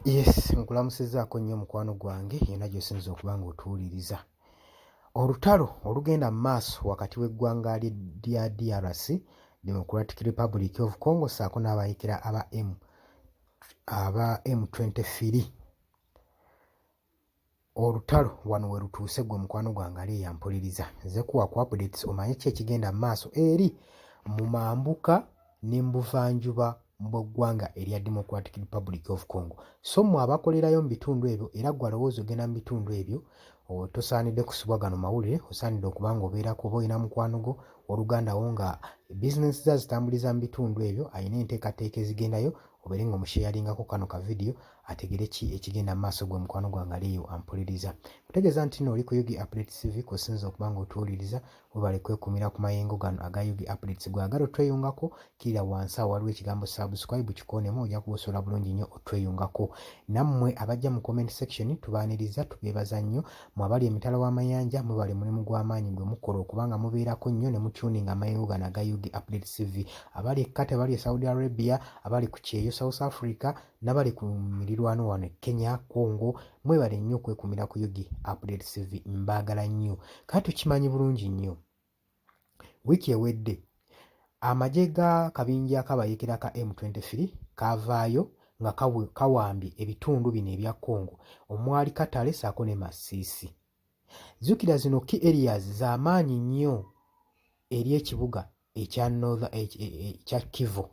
Yes, nkulamusizzaako nnyo mukwano gwange yonna gy'osinza okuba ng'otuwuliriza. Olutalo olugenda mu maaso wakati w'eggwanga lya DRC, Democratic Republic of Congo ssaako n'abayeekera aba M aba M23. Olutalo wano we lutuuse ggwe mukwano gwange ali eyo ampuliriza. Nze kuwa ku updates omanye ki ekigenda mu maaso eri mu mambuka ne mu buvanjuba bw'eggwanga erya Democratic Republic of Congo. So mmwe abakolerayo mu bitundu ebyo era ggwe alowooza ogenda mu bitundu ebyo tosaanidde kusubwa gano mawulire, osaanidde okuba ng'obeerako oba olina mukwano gwo oluganda wo nga bizinensi ze azitambuliza mu bitundu ebyo, alina enteekateeka ezigendayo obeere nga omusheyaringako kano ka vidiyo ategere ki ekigenda mu maaso gwe mukwano gwange ali eyo ampuliriza kutegeeza nti no oli ku Ug Updates TV kwosinza okuba nga otuwuliriza webale kwekumira ku mayengo gano aga Ug Updates gwagala otweyungako kirira wansi awo waliwo ekigambo subscribe kikoonemu ojja kuba osobola bulungi nnyo otweyungako nammwe abajja mu comment section tubaaniriza tubeebaza nnyo mwe abali emitala w'amayanja mwebale mulimu gw'amaanyi gwe mukola okuba nga mubeerako nnyo ne mutuninga amayengo gano aga Ug Updates TV abali e Qatar abali e Saudi Arabia abali ku kyeyo South Africa nabali ku mirirwano wano e Kenya Congo mwebale nnyo okwekumira ku Ug Update CV mbaagala nnyo kati tukimanyi bulungi nnyo wiiki ewedde amagye ga kabinja kabayekera ka M23 kaavaayo nga kawambye ebitundu bino ebya Congo omwali Katale saako ne Masisi. Jjukira zino key areas za maanyi nnyo eri ekibuga ekya North ekya Kivu.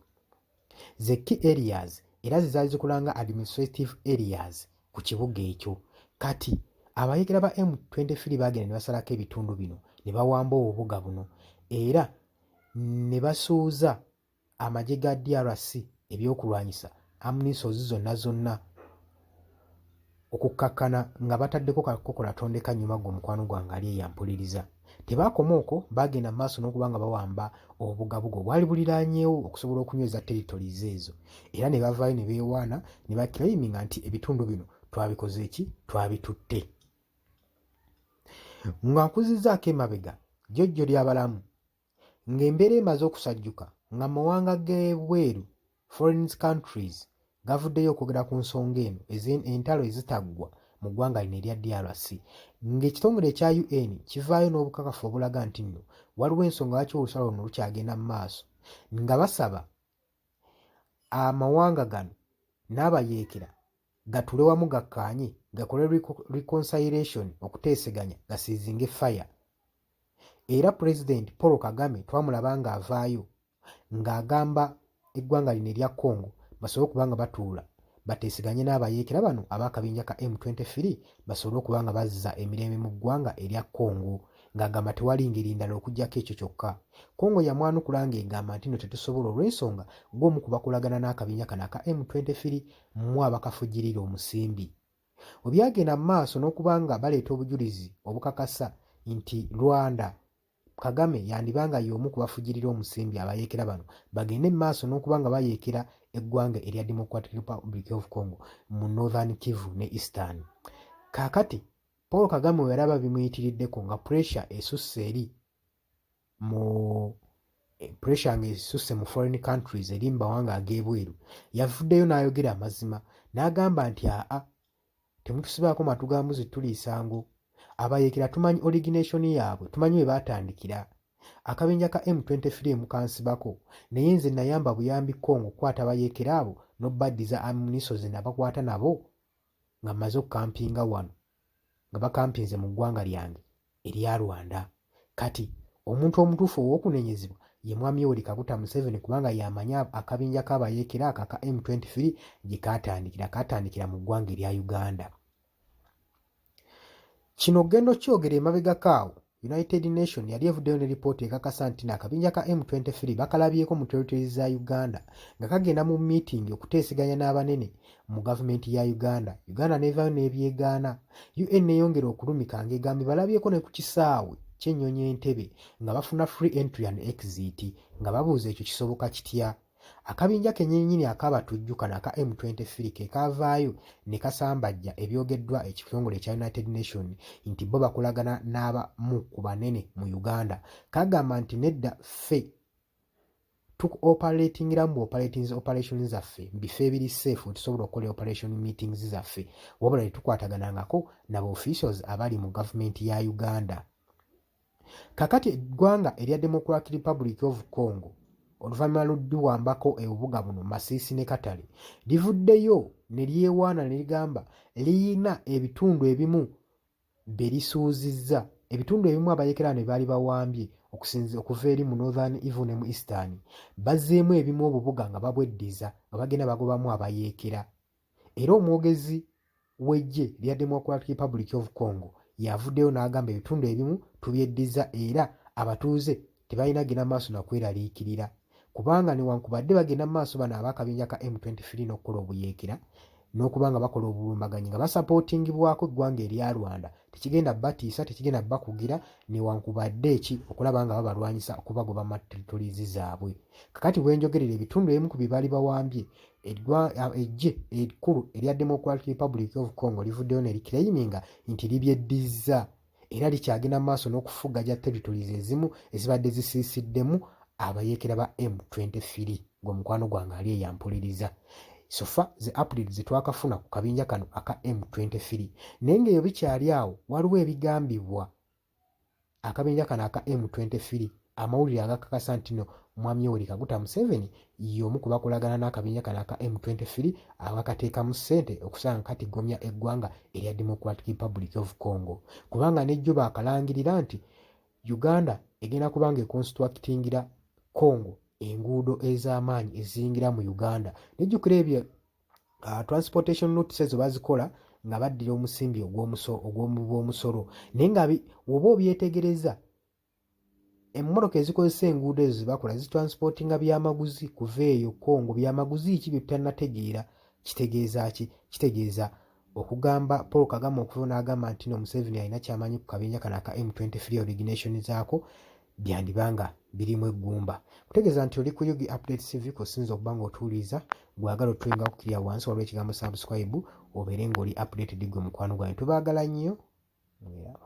Ze key areas era ze zaali zikola nga administrative areas ku kibuga ekyo. Kati abayeekera ba M23 baagenda ne basalako ebitundu bino ne bawamba obubuga buno era ne basuuza amagye ga DRC ebyokulwanyisa ammunitions zonna zonna okukkakkana nga bataddeko kakokola tondeka nnyuma gwe omukwano gwange ali eyo ampuliriza. Tebaakoma okwo baagenda mu maaso n'okuba nga bawamba obubugabuga obwali buliraanyeewo okusobola okunyweza territories ezo era ne bavaayo ne beewaana ne baclaiminga nti ebitundu bino twabikoze ki twabitutte. Nga nkuzizzaako emabega jjojjo ly'abalamu Ng'embeera emaze okusajjuka nga mawanga g'ebweru, foreign countries, gavuddeyo okwogera ku nsonga eno entalo ezitaggwa mu ggwanga lino erya DRC ng'ekitongole ekya UN kivaayo n'obukakafu obulaga nti nno waliwo ensonga lwaki olusalo luno lukyagenda mu maaso nga basaba amawanga gano n'abayeekera gatuule wamu gakkaanye gakole reconciliation okuteeseganya gasiizinge fire. Era Pulezidenti Paul Kagame twamulaba ng'avaayo ng'agamba eggwanga lino erya Congo basobole okuba nga batuula bateeseganye n'abayeekera bano ab'akabinja ka M23 basobole okuba nga bazza emirembe mu ggwanga erya Congo ng'agamba tewali ngeri ndala okuggyako ekyo kyokka. Congo yamwanukula ng'egamba nti no tetusobola olw'ensonga gw'omu ku bakolagana n'akabinja kano aka M23 mmwe abakafujjirira omusimbi. Bwe byagenda mu maaso n'okuba nga baleeta obujulizi obukakasa nti Rwanda Kagame yandiba nga y'omu ku bafujjirira omusimbi abayeekera bano bagende mu maaso n'okuba nga bayeekera eggwanga erya Democratic Republic of Congo mu Northern Kivu ne Eastern. Kaakati Paul Kagame we yalaba bimuyitiriddeko nga pressure esusse eri mu eh, pressure ng'esusse mu foreign countries eri mu mawanga ag'ebweru yavuddeyo n'ayogera amazima n'agamba nti aa temutusibaako matu ga mbuzi tuliisa ngo abayeekera tumanyi origination yaabwe tumanyi we baatandikira akabinja ka M23 mukansibako naye nze nayamba buyambi Congo kukwata abayeekera abo n'obaddiza ammunition ze nabakwata nabo nga mmaze okukampinga wano nga bakampinze mu ggwanga lyange erya Rwanda. Kati omuntu omutuufu ow'okunenyezebwa ye Mwami Yoweri Kaguta Museveni kubanga y'amanyi akabinja k'abayeekera ako aka M23 gye kaatandikira. Kaatandikira mu ggwanga erya Uganda. Kino ogenda okyogera emabegako awo United Nation yali evuddeyo ne lipooti ekakasa nti akabinja ka M23 bakalabyeko mu territories za Uganda nga kagenda mu meeting okuteeseganya n'abanene mu gavumenti ya Uganda. Uganda n'evaayo n'ebyegaana. UN neyongera okulumika ng'egamba balabyeko ne ku kisaawe ky'ennyonyi Entebbe nga bafuna free entry and exit nga babuuza ekyo kisoboka kitya. Akabinja kennyininyini ak'abatujju kano aka M23 ke kaavaayo ne kasambajja ebyogeddwa ekitongole ekya United Nation nti bo bakolagana n'abamu ku banene mu Uganda. Kagamba nti nedda ffe Tuoperatingiramu bu operating operation zaffe mu bifo ebiri safe wetusobola okukola operation meetings zaffe, wabula tetukwataganangako naba officials abali mu gavumenti ya Uganda. Kakati eggwanga erya Democratic Republic of Congo, oluvannyuma lw'oddiwambako ebubuga buno Masisi ne Katale, livuddeyo ne lyewaana ne ligamba liyina ebitundu ebimu bye lisuuzizza, ebitundu ebimu abayeekera bano bye baali bawambye okusinzi okuva eri mu Northern Ivu ne mu Eastern. Bazzeemu ebimu obubuga nga babweddiza nga bagenda bagobamu abayeekera. Era omwogezi w'eggye lya Democratic Republic of Congo y'avuddeyo n'agamba ebitundu ebimu tubyeddizza era abatuuze tebalina genda maaso na kweraliikirira kubanga newankubadde bagenda mu maaso bano ab'akabinja ka M23 n'okukola obuyeekera n'okuba nga bakola obulumbaganyi nga basapootingibwako eggwanga erya Rwanda, tekigenda batiisa, tekigenda bakugira newankubadde ki okulaba nga babalwanyisa okubagoba mu territories zaabwe. Kakati wenjogerera, ebitundu ebimu ku bye baali bawambye, eggye ekkulu erya Democratic Republic of Congo livuddeyo ne liclaiminga nti libyeddizza era likyagenda mu maaso n'okufuggaja territories ezimu ezibadde zisiisiddemu abayeekera ba M23. Gwe mukwano gwange ali eyampuliriza, so far ze update zetwakafuna ku kabinja kano aka M23. Naye ng'eyo bikyali awo, waliwo ebigambibwa akabinja kano aka M23, amawulire agakakasa nti no Mwami Yoweri Kaguta Museveni y'omu ku bakolagana n'akabinja kano aka M23 abakateekamu ssente okusanga katigomya eggwanga erya Democratic Republic of Congo, kubanga nejjo baakalangirira nti Uganda egenda kuba nga econstructingira Congo enguudo ez'amaanyi eziyingira mu Uganda. Nejjukira ebyo transportation routes ezo bazikola nga baddira omusimbi ogw'omusolo, naye nga woba obyetegereza, emmotoka ezikozesa enguudo ezo zebakola zitransportinga byamaguzi kuva eyo Congo. Byamaguzi ki bye tutannategeera? Kitegeeza ki? Kitegeeza okugamba Paul Kagame okuva n'agamba nti no Museveni alina kyamanyi ku kabinja kano aka M23 origination zaako, byandibanga birimu eggumba. Kutegeeza nti oli ku Yugi Update TV kosinza okuba nga otuwuliriza. Gwagala otulinga okukirya wansi waliwo ekigambo subscribe, obeere ng'oli updated. Gwe mukwano gwange, tubaagala nnyo, mweraba.